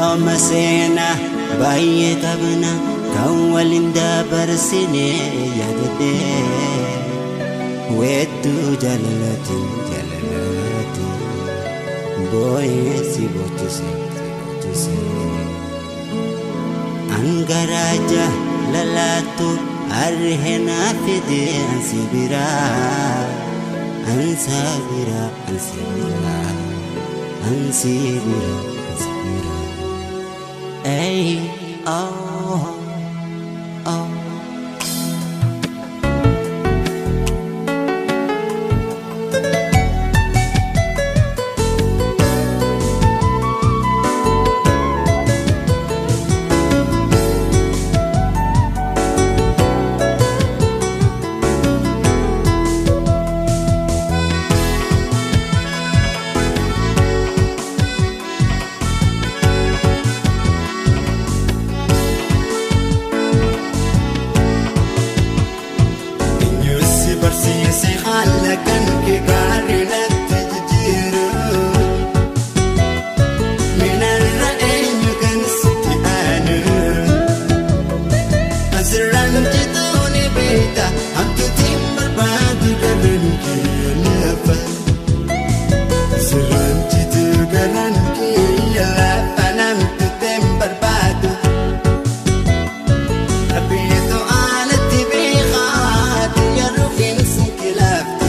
Firooma seenaa baay'ee qabna kan waliin dabarsine yaadadhee weedduu jaalalaatiin jaalalaatiin boo'ee si boochise si boochise. Angaraa jaalalaatu arheenaa fide ansi biraa ansa biraa ansi biraa ansi biraa ansi biraa. Ey, oh, oh. Eenyu si barsiise haala kan kee gaarii natti jijjiiru? Minarra eenyu kan sitti aanu? Asirraan jituu ni beekta hamtuutiin barbaadu garaan kee lafa. Asirraan jituu garaan kee lafa namtuutiin barbaadu. Abiyyeetu alatti beekaa yeroo finsi kilaaftu.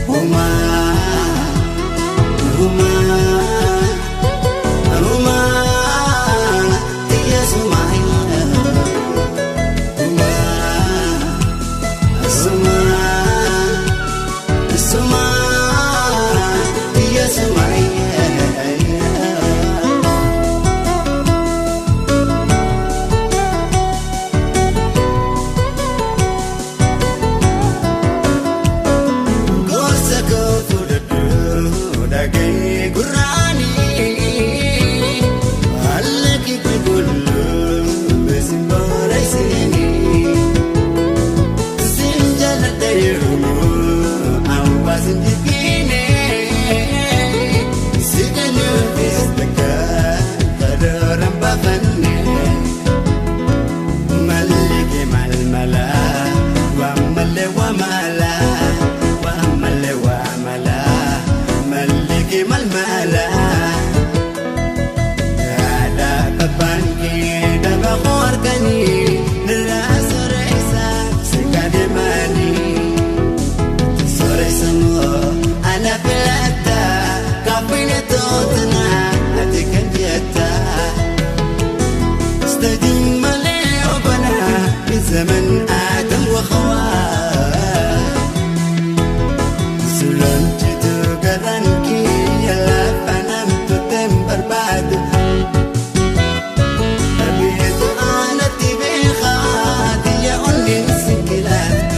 Humaa humaa humaa xiyya sumaa humaa sumaa sumaa xiyya sumaa. Gorsa koo fudhadhu dhaga'ee gurraanii haala kee qulqulluu beesin booraysinii sin jaalladha yeroo hawaasni jibbiine si kanyuufis takka karooraan baafanne. Malli mal mala, wa malle wa mala, wa malle wa mala, malli mal mala. Ada babanki daba qorkani, nira soreysa sikademani. Soreysa mo ana filata, kafine totna ati kan jetta. استدم لي ربنا من زمن آدم وخواه سلنجت قرنكي يلا فنمت تنبر بعد أبيت أنا تبيخاتي يا أني سكلات.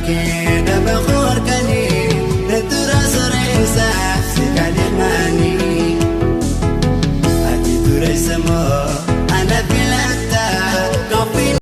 Kee daba qorkanii na dura soreessa si kalimanii. Ati dureessa moo?